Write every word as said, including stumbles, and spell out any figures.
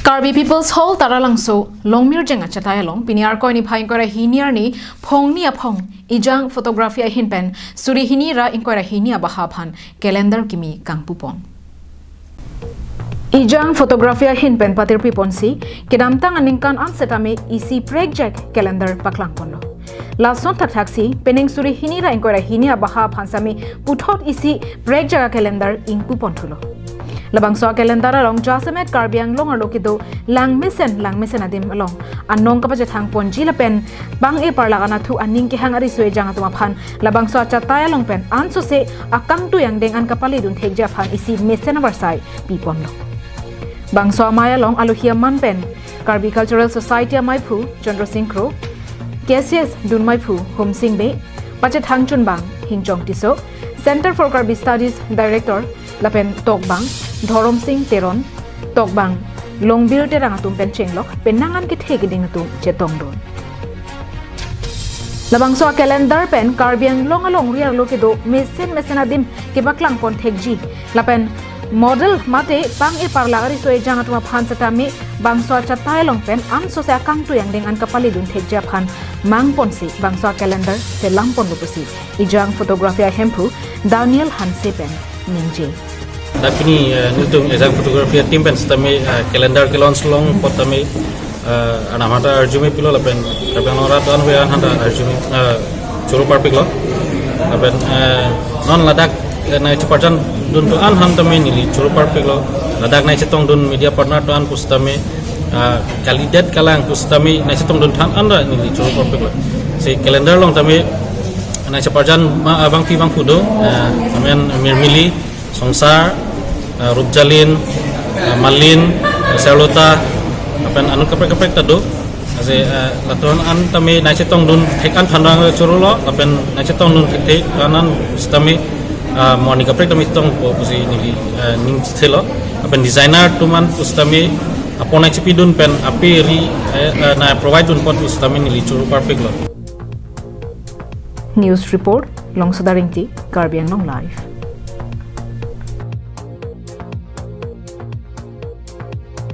Karbi People's Hall Taralangso Longmirjeng achatai along pini Arkoi niphai ingkoi ra hini arni phongni aphong Ijang Photography ahin pen suri hini ra ingkoi ra hini abaha aphan calendar kimi kangpupon. Ijang Photography ahin pen patirpiponsi kedamtang aningkan an setame isi prekjak calendar paklangponlo. Lason thakthaksi pening suri hini ra ingkoi ra hini abaha aphan sami puthot isi prekjak calendar ingpupon thulo. Labangso calendar along jasemet Karbi Anglong arlo kedo langmesen langmesen adim along anong kapachethangponji lapen bang-e parlak anatthu aning kehang ariso ejang atum aphan labangso achatai along pen ansose akangtui angdeng an kapaledun thekji aphan isi mesen avarsai piponlo. Bangso amei along alohi aman pen Karbi Cultural Society ameiphu Chandra Singh Kro, K C S dunmeiphu Hum Sing Bey, pachethang chunbang Hingjong Tisso, Center for Karbi Studies Director lapen tokbang Dhorom Sing Teron, tokbang Longbir Terang atum pen chenglok penang an kethe keding atum chetongdun. Labangso calendar pen Karbi Anglong alongri arlo kedo mesen mesen adim kepaklangpon thekji lapen model mate bang-e parlak ariso ejang atum aphan setame bangso achatai along pen ansose akangtui angdeng an kapaledun thekji aphan mangponsi bangso calendar selamponlo pusi Ijang Photography ahemphu Daniel Hanse pen ningje. Dak pini, eh, nelitum Ijang Photography team pen setame, eh, calendar ke-launch long apot tame, eh, anam hanta arjume pilo lapen Karbi Anglong arat an we an hanta arjume, eh, choro parpiklo. Lapen, eh, non ladak, eh, nangcheparjan dun atum an hanta me neli choro parpiklo. Ladak nangchetongdun media partner atum an pu setame, eh, kalidet kalang pu setame nangchetongdun than an ra neli choro parpiklo. Si calendar along tame nangcheparjan ma, eh, bangpi bangphu do, eh, amen Mirmili, Songsar, eh, Rupjalin, eh, Malin, eh, Serlota, lapen anut kaprek kaprek ta do. Lasi, eh, latum an tame nangchetongdun thek an than ra chorolo, lapen nangchetongdun thek thek an an setame, eh, moni kaprek tame tongpo pusi neli, eh, ning chethelo. Lapen designer atum an pu setame apon nangchepidun pen ape ri, eh, eh, nangprovide dunpon pu setame neli choro parpiklo. News report, Longsoda Ringti, Karbi Anglong Live.